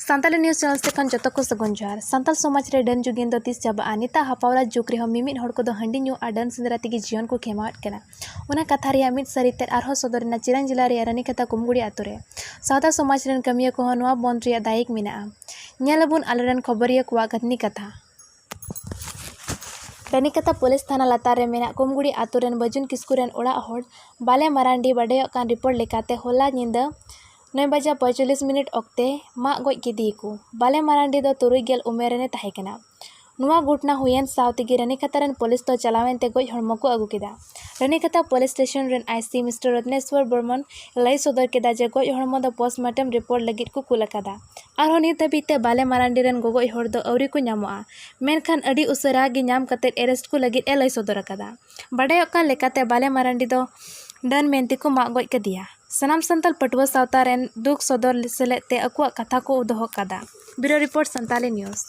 Santali news channel से खन जतो को सगुन जोहार। सांताल समाज रे डन जुगिन दो तीस चाबा निता हापावरा जुग रे मिमिद हड़ को दो हांडी ᱧᱩ ᱟᱨ ᱰᱟᱹᱱ ᱥᱮᱸᱫᱽᱨᱟ ᱛᱮᱜᱮ ᱡᱤᱭᱚᱱ ᱠᱚ ᱠᱷᱮᱢᱟᱣᱮᱫ ᱠᱟᱱᱟ। ᱚᱱᱟ ᱠᱟᱛᱷᱟ ᱨᱮᱭᱟᱜ ᱢᱤᱫ ᱥᱟᱹᱨᱤ ᱛᱮᱫ ᱟᱨᱦᱚᱸ ᱥᱚᱫᱚᱨᱮᱱᱟ ᱪᱤᱨᱟᱝ ᱡᱮᱞᱟ ᱨᱮᱭᱟᱜ ᱨᱟᱱᱤᱠᱷᱟᱛᱟ ᱠᱩᱢᱜᱩᱲᱤ ᱟᱛᱳ ᱨᱮ। ᱥᱟᱶᱛᱟ ᱥᱚᱢᱟᱡᱽ ᱨᱮᱱ ᱠᱟᱹᱢᱤᱭᱟᱹ ᱠᱚᱦᱚᱸ ᱱᱚᱣᱟ ᱵᱚᱱᱫ ᱨᱮᱭᱟᱜ ᱫᱟᱭᱤᱠ ᱢᱮᱱᱟᱜᱼᱟ। ᱧᱮᱞᱟᱵᱚᱱ ᱟᱞᱮᱨᱮᱱ ᱠᱷᱚᱵᱚᱨᱤᱭᱟᱹ ᱠᱚᱣᱟᱜ ᱠᱟᱹᱦᱱᱤ ᱠᱟᱛᱷᱟ। ᱨᱟᱱᱤᱠᱷᱟᱛᱟ ᱯᱩᱞᱤᱥ ᱛᱷᱟᱱᱟ ᱞᱟᱛᱟᱨ ᱨᱮ ᱢᱮᱱᱟᱜ ᱠᱩᱢᱜᱩᱲᱤ ᱟᱛᱳ ᱨᱮᱱ ᱵᱟᱹᱡᱩᱱ ᱠᱤᱥᱠᱩ ᱨᱮᱱ ᱚᱲᱟᱜ ᱦᱚᱲ ᱵᱟᱞᱮ ᱢᱟᱨᱟᱱᱰᱤ ᱵᱟᱰᱟᱭᱚᱜ ᱠᱟᱱ ᱨᱤᱯᱳᱨᱴ ᱞᱮᱠᱟᱛᱮ ᱦᱚᱞᱟ ᱧᱤᱫᱟᱹ 9:45 ᱚᱠᱛᱮ ᱢᱟᱜ ᱜᱚᱡ ᱠᱮᱫᱮᱭᱟᱠᱚ। ᱵᱟᱞᱮ ᱢᱟᱨᱟᱱᱰᱤ ᱫᱚ 60 ᱩᱢᱮᱨ ᱨᱮᱱᱮ ᱛᱟᱦᱮᱸ ᱠᱟᱱᱟ। ᱱᱚᱣᱟ ᱜᱷᱚᱴᱚᱱᱟ ᱦᱩᱭᱮᱱ ᱥᱟᱶ ᱛᱮᱜᱮ ᱨᱟᱱᱤᱠᱷᱟᱛᱟ ᱨᱮᱱ ᱯᱩᱞᱤᱥ ᱫᱚ ᱪᱟᱞᱟᱣᱮᱱ ᱛᱮ ᱜᱚᱡ ᱦᱚᱲᱢᱚ ᱠᱚ ᱟᱹᱜᱩ ᱠᱮᱫᱟ। ᱨᱟᱱᱤᱠᱷᱟᱛᱟ ᱯᱩᱞᱤᱥ ᱥᱴᱮᱥᱚᱱ ᱨᱮᱱ ᱟᱭᱥᱤ ᱢᱤᱥᱴᱟᱨ ᱨᱚᱛᱱᱮᱥᱣᱚᱨ ᱵᱚᱨᱢᱚᱱ ᱞᱟᱹᱭ ᱥᱚᱫᱚᱨ ᱠᱮᱫᱟ ᱡᱮ ᱜᱚᱡ ᱦᱚᱲᱢᱚ ᱫᱚ ᱯᱳᱥᱴᱢᱚᱨᱴᱮᱢ ᱨᱤᱯᱳᱨᱴ ᱞᱟᱹᱜᱤᱫ ᱠᱚ ᱠᱩᱞ ᱟᱠᱟᱫᱟ। ᱟᱨᱦᱚᱸ ᱱᱤᱛ ᱦᱟᱹᱵᱤᱡ ᱛᱮ ᱵᱟᱞᱮ ᱢᱟᱨᱟᱱᱰᱤ ᱨᱮᱱ ᱜᱚᱜᱚᱡ ᱦᱚᱲ ᱫᱚ ᱟᱹᱣᱨᱤ ᱠᱚ ᱧᱟᱢᱚᱜᱼᱟ, ᱢᱮᱱᱠᱷᱟᱱ ᱟᱹᱰᱤ ᱩᱥᱟᱹᱨᱟ ᱜᱮ ᱧᱟᱢ ᱠᱟᱛᱮ ᱮᱨᱮᱥᱴ ᱠᱚ ᱞᱟᱹᱜᱤᱫ ᱮ ᱞᱟᱹᱭ ᱥᱚᱫᱚᱨ ᱟᱠᱟᱫᱟ। ᱵᱟᱰᱟᱭᱚᱜ ᱠᱟᱱ ᱞᱮᱠᱟᱛᱮ ᱵᱟᱞᱮ ᱢᱟᱨᱟᱱᱰᱤ ᱫᱚ ᱰᱟᱹᱱ ᱢᱮᱱᱛᱮ ᱠᱚ ᱢᱟᱜ ᱜᱚᱡ ᱠᱮᱫᱮᱭᱟ। ᱥᱟᱱᱟᱢ ᱥᱟᱱᱛᱟᱲ ᱯᱟᱹᱴᱷᱩᱣᱟᱹ ᱥᱟᱶᱛᱟ ᱨᱮᱱ ᱫᱩᱠ ᱥᱚᱫᱚᱨ ᱥᱮᱞᱮᱫ ᱛᱮ ᱟᱠᱚᱣᱟᱜ ᱠᱟᱛᱷᱟ ᱠᱚ ᱫᱚᱦᱚ ᱠᱟᱫᱟ। Bureau report, Santali news.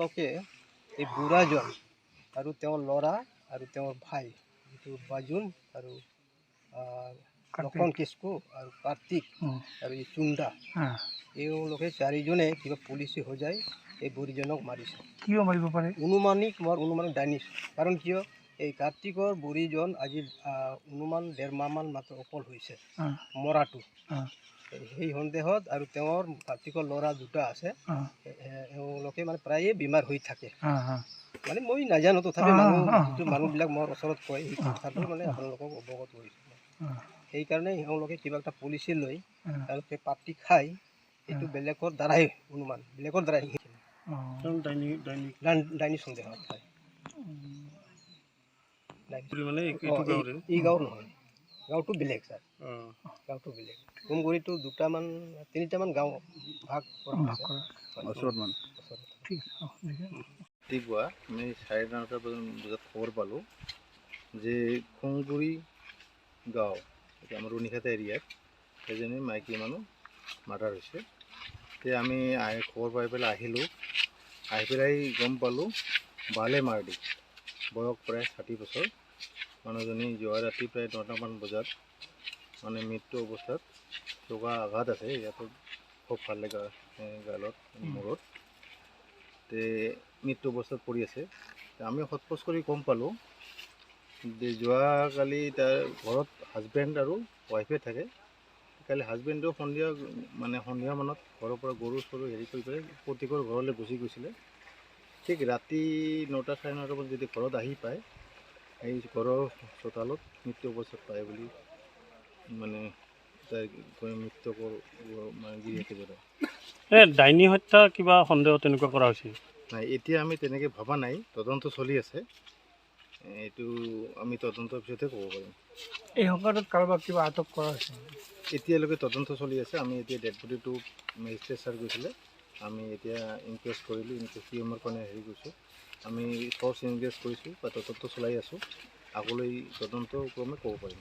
লোকে এই বুঢ়াজন আৰু তেওঁৰ ল'ৰা আৰু তেওঁৰ ভাই যিটো বাজুন আৰু লক্ষণ কিস্কু আৰু কাৰ্তিক আৰু এই চুণ্ডা, এওঁলোকে চাৰিজনে কিবা পুলিচে সজাই এই বুঢ়ীজনক মাৰিছে। কিয় মাৰিব পাৰে? অনুমানিক মোৰ অনুমানিক ডাইনী। কাৰণ কিয়, এই কাৰ্তিকৰ বুঢ়ীজন আজি অনুমান 1.5 মাহমান মাত্ৰ অকল হৈছে মৰাটো, সেই সন্দেহত। আৰু তেওঁৰ কাৰ্তিকৰ ল'ৰা দুটা আছে, এওঁলোকে মানে প্ৰায়ে বেমাৰ হৈ থাকে। মানে মই নাজানো, তথাপি মানুহ যিটো মানুহবিলাক মোৰ ওচৰত কয় সেই কথাটো মানে আপোনালোকক অৱগত কৰিছোঁ। সেইকাৰণে এওঁলোকে কিবা এটা পলিচি লৈ তেওঁলোকে পাতি খাই, এইটো বেলেগৰ দ্বাৰাই অনুমান, বেলেগৰ দ্বাৰাই ডাইনী সন্দেহত হয়। এই গাঁৱৰ নহয়, গাঁৱটো বেলেগ ছাৰ, গাঁৱটো বেলেগ। কুমগুৰিটো দুটামান তিনিটামান গাঁও ভাগ কৰা হৈছে। ৰাতিপুৱা আমি 9:30 বজাত খবৰ পালোঁ যে খুংগুৰি গাঁও, এইটো আমাৰ ৰুণিখাতা এৰিয়াত এজনী মাইকী মানুহ মাৰ্ডাৰ হৈছে। তেতিয়া আমি খবৰ পাই পেলাই আহিলোঁ। আহি পেলাই গম পালোঁ বালে মাৰ্ডি, বয়স প্ৰায় 60 বছৰ, মানুহজনী যোৱা ৰাতি প্ৰায় 9টামান বজাত মানে মৃত্যু অৱস্থাত চোকা আঘাত আছে, ইয়াতো খুব ভাল লগা গালত মূৰত, তে মৃত্যু অৱস্থাত পৰি আছে। আমি সোধ-পোছ কৰি গম পালোঁ যে যোৱাকালি তাৰ ঘৰত হাজবেণ্ড আৰু ৱাইফে থাকে। কালি হাজবেণ্ডেও সন্ধিয়া মানে সন্ধিয়া মানত ঘৰৰ পৰা গৰু চৰু হেৰি কৰি পেলাই প্ৰতীকৰ ঘৰলৈ গুচি গৈছিলে। ঠিক ৰাতি 9টা 9:30 মানত যদি ঘৰত আহি পায়, এই ঘৰৰ চোতালত মৃত্যু অৱস্থাত পায় বুলি মানে তাই মৃত্যুকৰ মানে গিৰিয়েকে জনায়। এই ডাইনী হত্যা কিবা সন্দেহ তেনেকুৱা কৰা হৈছে? নাই, এতিয়া আমি তেনেকৈ ভবা নাই, তদন্ত চলি আছে, এইটো আমি তদন্তৰ পিছতহে ক'ব পাৰিম। এই সংক্ৰান্তত কাৰোবাক কিবা আটক কৰা হৈছে? এতিয়ালৈকে তদন্ত চলি আছে। আমি এতিয়া ডেড বডিটো মেজিষ্ট্ৰেট ছাৰ গৈছিলে, আমি এতিয়া ইনকুৱেষ্ট কৰিলোঁ, ইনকুৱেষ্ট পি এমৰ কাৰণে হেৰি কৰিছোঁ, আমি চ'ৰ্চ ইনকুৱেষ্ট কৰিছোঁ বা তদন্ত চলাই আছোঁ। আগলৈ তদন্ত ক্ৰমে ক'ব পাৰিম।